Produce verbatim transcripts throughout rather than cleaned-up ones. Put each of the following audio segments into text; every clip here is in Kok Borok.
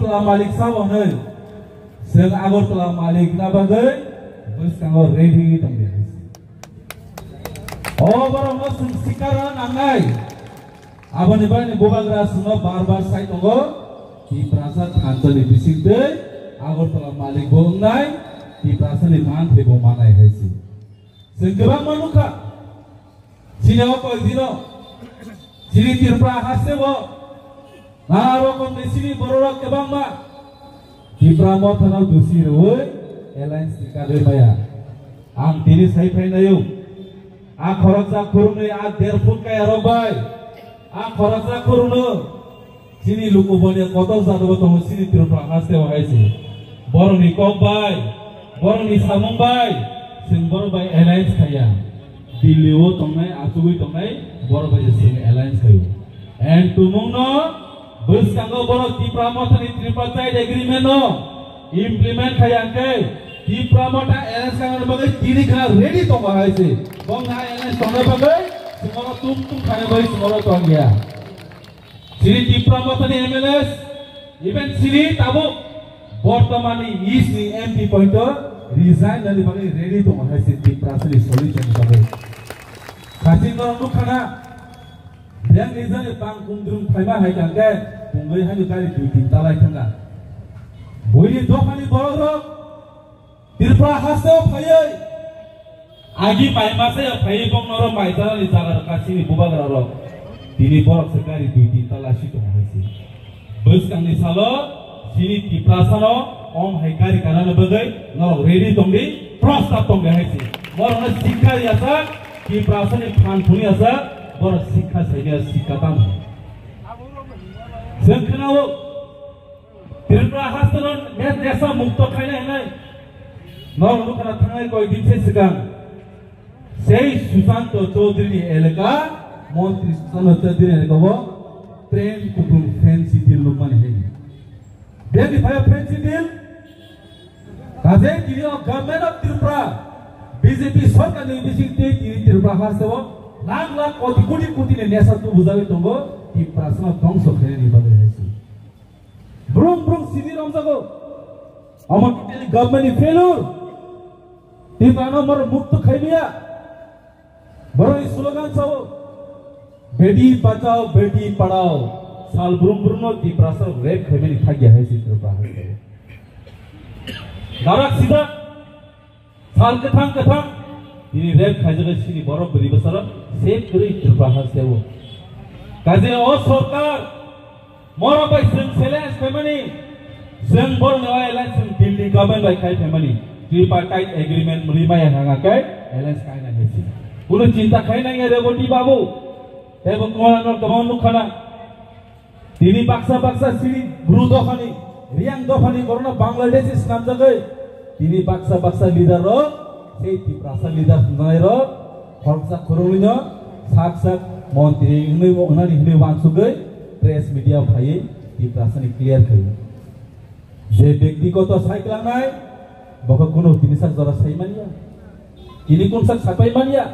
Agartala malik sabo hwnwi, chwng Agartala malik na bagwi bwskango ready wngwi tongdi hai se. O borokno chwng sikar nangnai. Aboni bagwi bubagra chwngno bar bar sai tongo, Tiprasa thansa ni bisingtwi Agartala malik bo wngnai, Tiprasa ni manthai bo manai hai se. Chwng kwbangma nukha. Chini o koi dino, chini Tripura haste o nana rokom ni chini bororok kwbangma Tipra Motha no dusi rwui alliance ni kagwi maya. Ang tini sai phai nayo. A khoroksa khurungnwi a der foot kaya rok bai. A khoroksa khurungno chini luku boni kotor jatgo tongo chini Tripura haste o hai se. Borokni kok bai, borokni samung bai, chwng borok bai alliance khaiya. Delhi o tongnai, achugwi tongnai, borok bai se chwng alliance khaio. And tumungno bwskango borok Tipra Mothani Tripartite Agreement no implement khaiya hwnkhe Tipra Motha alliance khaina bagwi tini khna ready tongo hai se. Bongni alliance tongna bagwi chwng oro tum tum khaina bagwi chwng oro tongya. Chini Tipra Mothani M L As, even chini tabuk bortomani East ni M P pointo resign nani bagwi ready tongo hai se Tiprasani solution ni bagwi. Saching norok nukha na, beng ni jani bang kundrum phaima hai kangkhe pungwi haino gari dui tin talai thangkha. Buini dophani borok rok Tripura haste o phaiwi agi mai masa ya phaiwi bok norok mai tanani jaga rok kasini bubagra rok. Tini borok se gari dui tin tala si tongo hai se. Bwskang ni salo sini Tiprasa no om hai gari kana no bagwi norok ready tongdi, prostab tongdi hai se. Borok no sikha yasa Tiprasa ni phan phuni yasa borok sikha sai ya sikha tam. Chwng khna o Tripura haste no ne-, nesa mukto khaina hinai. Norok nukha na thangnai koi din se swkang. Sei Susanto Chaudhary ni elaka, Montri Susanto Chaudhary ni elaka o train kupulung fancy deal nukmani hai. Beni phaya fancy deal. Kaje tini o Government of Tripura, B J P sorkar ni bising twi tini Tripura haste o lakh lakh koti koti koti ni nesa tu bujagwi tongo, Tiprasa no dongso khainani bagwi hai se. Brum brum sidi romjago. Omo totally government ni failure. Tiprano moro mukto khaimaya. Boroni slogan sao. Beti bachao, beti padhao. Sal brum brum no Tiprasa rape khaimani khagya hai se Tripura hai. Darak sida. Sal kwthang kwthang tini rape khaijak sini borok bwrwi bwsarok safe kwrwi Tripura ha seo. Kaje o sorkar morok bai chwng challenge khaimani, chwng borokni o alliance chwng Delhi government bai khai phaimani, Tripartite Agreement mwnwi maya hanga khe alliance kaina hai si. Kuno chinta khaina ya Reboti babu, tebo kumana no kwbang nukha na. Tini baksa baksa sini Bru dophani, Riang dophani borokno Bangladeshi swnamjagwi. Tini baksa baksa leader rok, sei Tiprasa leader hwnjanai rok, khoroksa khoroknwino sak sak montri wngwi wngnani hwnwi uansugwi press media phaiwi Tiprasani clear khaio. Je byaktigoto sai klangnai, bokha kunu tini sak jora sai manya. Tini kun sak sapai manya.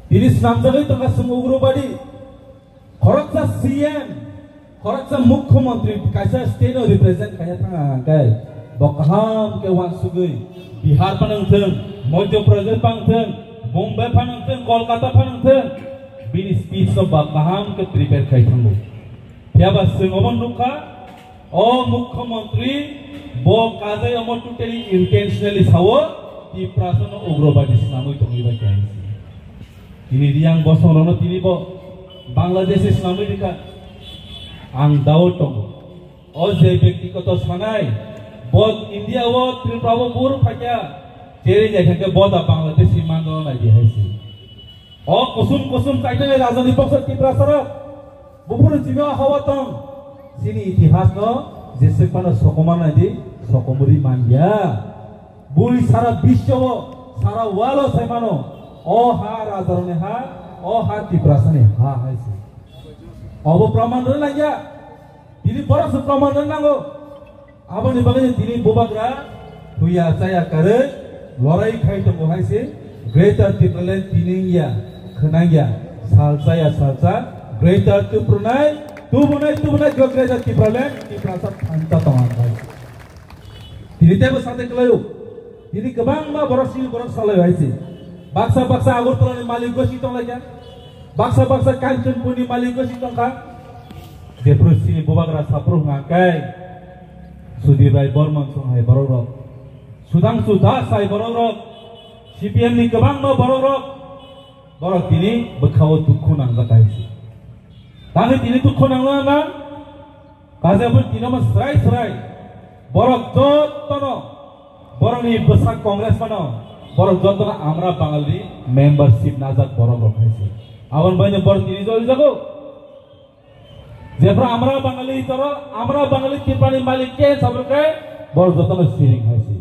Tini swnamjagwi tongkha chwng ugrobadi. Khoroksa C M, khoroksa mukhyamantri kaisa state no represent khaina thang hwnkhe bo kaham khe uansugwi Bihar phano wngthung, Madhya Pradesh phano wngthung, Bombay phano wngthung, Kolkata phano wngthung, bini speech no ba kaham khe prepare khai thango. Phiyaba chwng obo nukha, o mukhyamantri bo kajai omo totally intentionally sao, Tiprasa no ugrobadi swnamwi tongwi bai khe hai se. Tini Riang bosong rokno tini bo Bangladeshi swnamwi rikha. Ang doubt tongo. O je byaktigoto sanai, bo India o Tripura o bur phaikha, cheri jai khe bo da Bangladeshi manjano nai di hai se. O kusum kusum kaitanai rajani boksa Tiprasa rok. Buphuru chini o hawa tong. Chini itihas no jeswk phano sokomar nai di, sokomori manya. Bui sara biswo, sara world o sai mano, o ha rajarokni ha, o ha Tiprasani ha hai se. Obo praman rwna nangya. Tini borok se praman rwna nango. Aboni bagwi tini bubagra huya chaya karwi lorai khai tongo hai se. Greater Tipraland tini wngya, khwnangya, sal chaya sal cha Greater Tipraland Tubunai, tubunai, Greater Tipraland, Tiprasa thansa tong ang bai. Tini tebo sate kelayo. Tini kebangma borok sini borok salai hai si. Baksa, baksa Agartala ni malik gosi tong lai kha. Baksa, baksa Kanchanpur ni malik gosi tong kha. Jephru sini bubagra sapru hwnga kai. Sudhir Rai Borman song hai borok rok. Sudhang Sudha sai borok rok. C P M ni kebangma borok rok. Borok tini bwkhao dukhu nangjak hai si. Tangwi tini dukhu nangna nang. Kaisa bo tino mo srai srai. Borok jotono, borokni bwsak Congress mano, borok jotono Amra Bangali membership najak borok rok hai se. Aboni bai borok tini joli jago. Jephru Amra Bangali toro, Amra Bangali Tiprani malik ke sabroke, borok jotono siring hai se.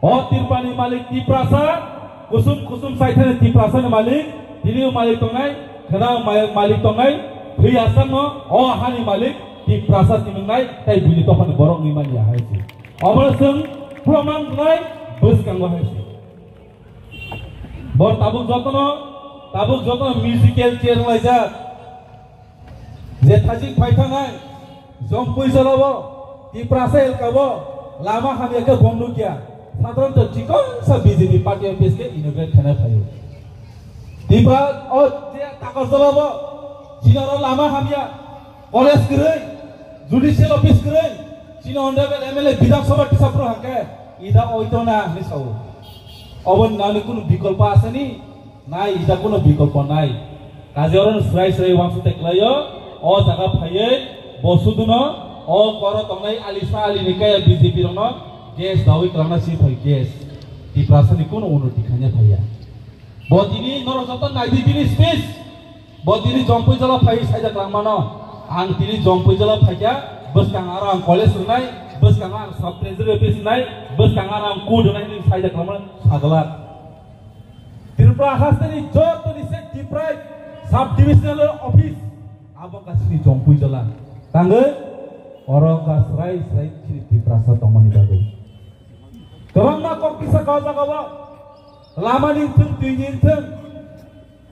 O Tiprani malik Tiprasa, kusum kusum saithani Tiprasani malik, tini o malik tongnai, khena o malik, malik tongnai, thwi asangno, o hani malik Tiprasa simingnai, tai bini tophani borok ni manya hai se. Obo chwng proman khlai bwskango hai se. Bor tabuk jotono, tabuk jotono musical chair laijak. Je thajik phai thangnai, Jompui jolabo, Tiprasa elkabo, lama hamya khe bonduk ya. Sadharanto chikonsa B J P party office khe inaugurate khaina phaio. Tipra o je Takarjalabo, chini oro lama hamya, college kwrwi, judicial office kwrwi, chini honorable M L A Bidhan Sabha tisapro hangkhe, ida oito na hwnwi sao. Obo nani kunu bikolpo asani? Nai, ida kunu bikolpo nai. Kaje oro no srai srai wansuk te klaio, o jaga phaiwi bo suduno, o koro tongnai Alisa Ali ni kaya B J P rokno gas dawi klangna si phai gas. Tiprasa ni kunu unnoti khaina phaiya. Bo tini norok joto nai di bini speech. Bo tini Jompui jala phai saida klangmano. Ang tini Jompui jala phaikya, bwskang aro ang college rwnai, bwskang ang sub treasury office rwnai, bwskang aro ang court rwnai hinwi saida klangmano saglak. Tripura hasteni joto ni se Tiprai sub divisional office abo ka sini Jompui jala. Tangwi oro ka srai srai sini Tiprasa tongmani bagwi. Kwbangma kok kisa ka jagao lama ni thung twi ni thung.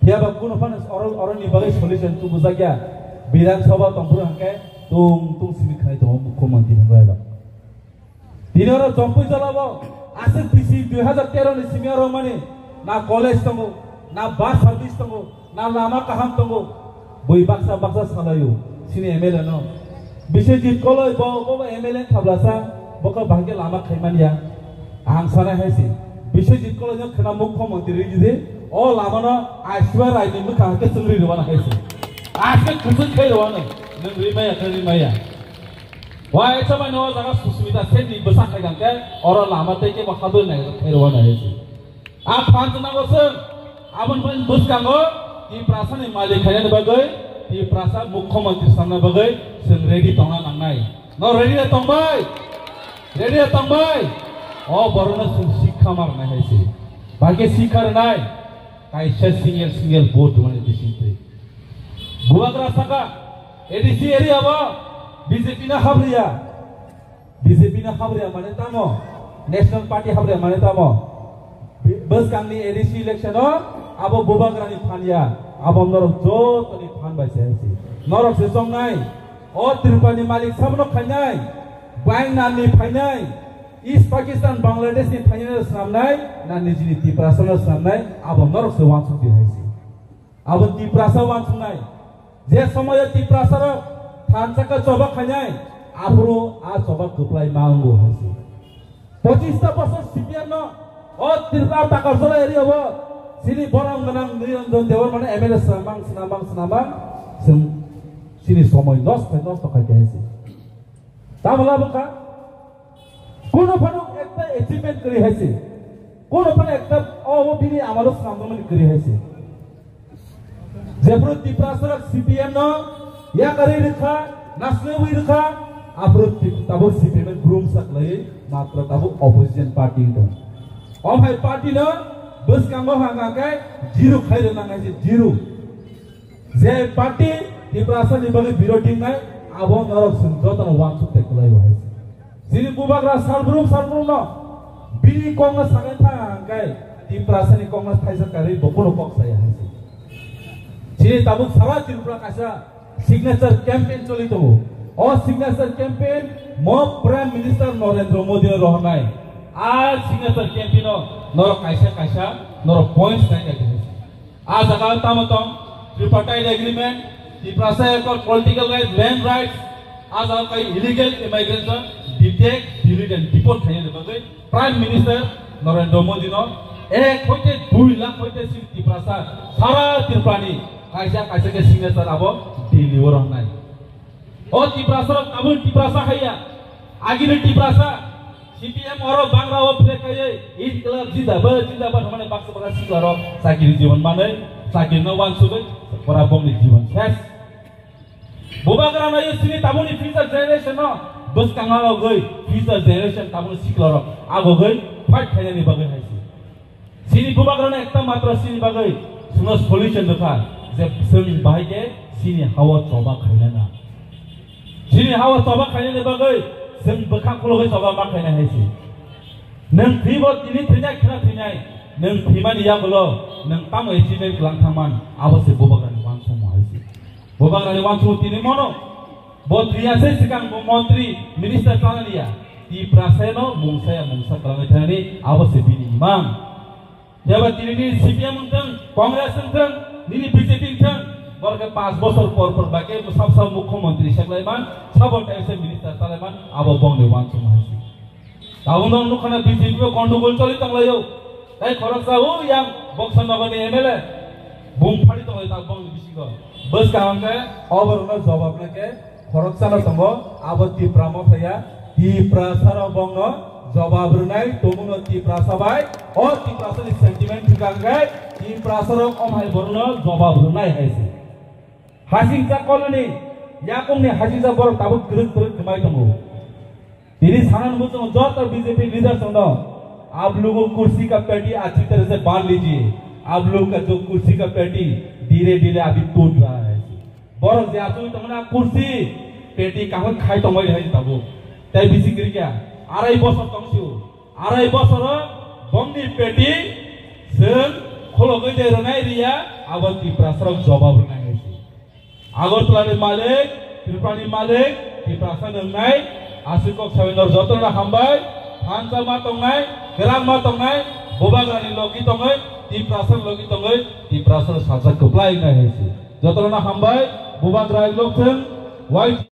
Phiya ba kuno phano oro, oro ni bagwi solution tubujakya. Bidhan Sabha tongphuru hwnkhe tung tung simi khlai tongo mukhyamantri hwnwi ba. Tini oro Jompui jala bo aswk bisi dui hazar tero ni simi oro mani na college tongo, na bus service tongo, na lama kaham tongo. Bui baksa baksa salaio sini M L A no. Biswajit Koloi bo, bo, bo M L A khablasa, bo khe bahai khe lama khai manya. Ang sana hai si, Biswajit Koloi no khna mukhyamantri rwidi, o lama no Aishwarya Rai ni mwkhang khe chwngri rwna hai si. Aske kwchwng khai rwna, nwng rimaya khe rimaya. Waisa mano o jaga Susmita Sen ni bwsa khai khe oro lama tei kebo hadol nai khe rwna hai si. A phan chwng nango chwng, aboni bai bwskango Tiprasa ni malik khainani bagwi, Tiprasa mukhyamantri sanna bagwi chwng ready tongna nangnai. No ready da tongbai? Ready da tongbai? O borokno chwng sikha ma rwnai hai se. Bai khe sikha rwnai, kaisa single single vote rwmani bisingtwi. Bubagra saka, A D C area o B J P no habriya. B J P no habriya mane tamo, National Party habriya mane tamo. Bi-, bwskangni A D C election o abo Bubagrani phan ya, abo norok jotoni phan bai se hai se. Norok se chongnai, o Tripurani malik sabono khainai, baing nanni phainai, East Pakistan, Bangladesh ni phainai no swnamnai, na nijini Tiprasa no swnamnai, abo norok se wansuk di hai se. Abo Tiprasa wansuknai. Je somoyo Tiprasarok thansa khe choba khainai, aphuru a choba kwplai ma wngo hai se. Pochista bosor C P M no o Tripura Takarjala area o sini borok gwnang Niranjan Debbarma no M L A swnambang, swnambang, swnambang, chwng sini somoi nosto, nosto khai khe hai se. Tamla bwkha kuno phano ekta achievement kwrwi hai se. Kuno phano ekta o, o bini amalo swnamjakmani kwrwi hai se. Jephru Tiprasarok C P M no yakarwi rwkha, naslewi rwkha, aphuru Tip-, tabuk C P M no groom saklaiwi matra tabuk opposition party wng tong. O hai party no bwskango hanga khe zero khai rwna nai se, zero. Je party Tiprasa ni bagwi birodhi wngnai, abo norok chwng jotono wansuk tei kwlai bo hai se. Chini bubagra salbrum salbrum no bini kok no sakai thang hang khe Tiprasa ni kok no thaisa karwi bo kunu kok saya hai se. Chini tabuk sara Tripura kaisa Signature campaign choli tongo. O signature campaign mo Prime Minister Narendra Modi no rohornai. A signature campaign o norok kaisa kaisa norok points nai nai. A jaga tamo tong, tripartite agreement, Tiprasa Accord, political right, land rights, a jaga kai illegal immigration, detect, delete and deport khainani bagwi Prime Minister Narendra Modi no ek hoite dui lakh hoite sing Tiprasa sara Tripurani kaisa kaisa khe signature abo Delhi o rohornai. O Tiprasa rok tabuk Tiprasa haiya, agini Tiprasa, C P M oro bangra o flag kaiye, Inqilab Zindabad, Zindabad hwnmani baksa baksa sikla rok chakiri jibon manwi, chakiri no wansugwi, pora bongni jibon ses. Bubagra no sini tabukni future generation no bwskango ogwi, future generation tabukni sikla rok agogwi fight khainani bagwi hai se. Sini bubagrano ekta matra sini bagwi chwngno solution rwkha je chwng bahai khe sini hao choba khainana. Sini hao choba khainani bagwi chwng bwkha khulugwi choba ma khaina hai se. Nwng thwibo tini thwinai khwna thwinai, nwng thwimani yagulo nwng tamo achievement kwlang thangman, abo se bubagrani uansukmung hai se. Bubagrani uansukmung tini mono. Bo thwiya se swkang bo montri, minister chanaliya. Tiprasano mungsaya mungsa kwlangwi thanani abo se bini imang. Phiya ba tini ni C P M wng thung, Congress wng thung, nini B J P wng thung, borok khe panch bosor por por ba khe bwsa bwsa mukhyamantri seklai man, sabo kaisa minister chalai man, abo bongni uansukmung hai se. Tabuk no nukha na B J P o gondogol choli tonglaio. Tai khoroksa o yang Boxanagar ni M L A bung phari tonglaio tabuk bongni bisingo. Bwskang hwnkhe oborokno jobab na khe khoroksano tongo, abo Tipra Mothaya, Tiprasarok bongno jobab rwnai, tongmungno Tiprasa bai, o Tiprasani sentiment thwkha hwnkhe Tiprasarok omhai borokno jobab rwnai hai se. Hasingcha koloni yakungni hasingcha borok tabuk kwrwk kwrwk kwmai tongo. Tini sana nukgo chwng joto B J P leaders rokno, "आप लोगों कुर्सी का पेटी अच्छी तरह से बांध लीजिए, आप लोगों का जो कुर्सी का पेटी धीरे धीरे अभी टूट रहा है।" Borok je achugwi tongmani kursi peti kaham khai tongbai hai tabuk. Tai bisi kwrwikya, arai bosor tong sio. Arai bosoro bongni peti chwng khulogwi de rwnai riya, abo Tiprasarok jobab rwnai hai se. Agartala ni malik, Tripura ni malik, Tiprasa nwngnai, aswk kok sawi nor jotono hambai, thansa ma tongnai, kwrang ma tongnai, bubagrani logi tongwi, Tiprasa logi tongwi, Tiprasa sajak kwplai wngnai hai se. Jotono hambai, bubagra lokthwng, wai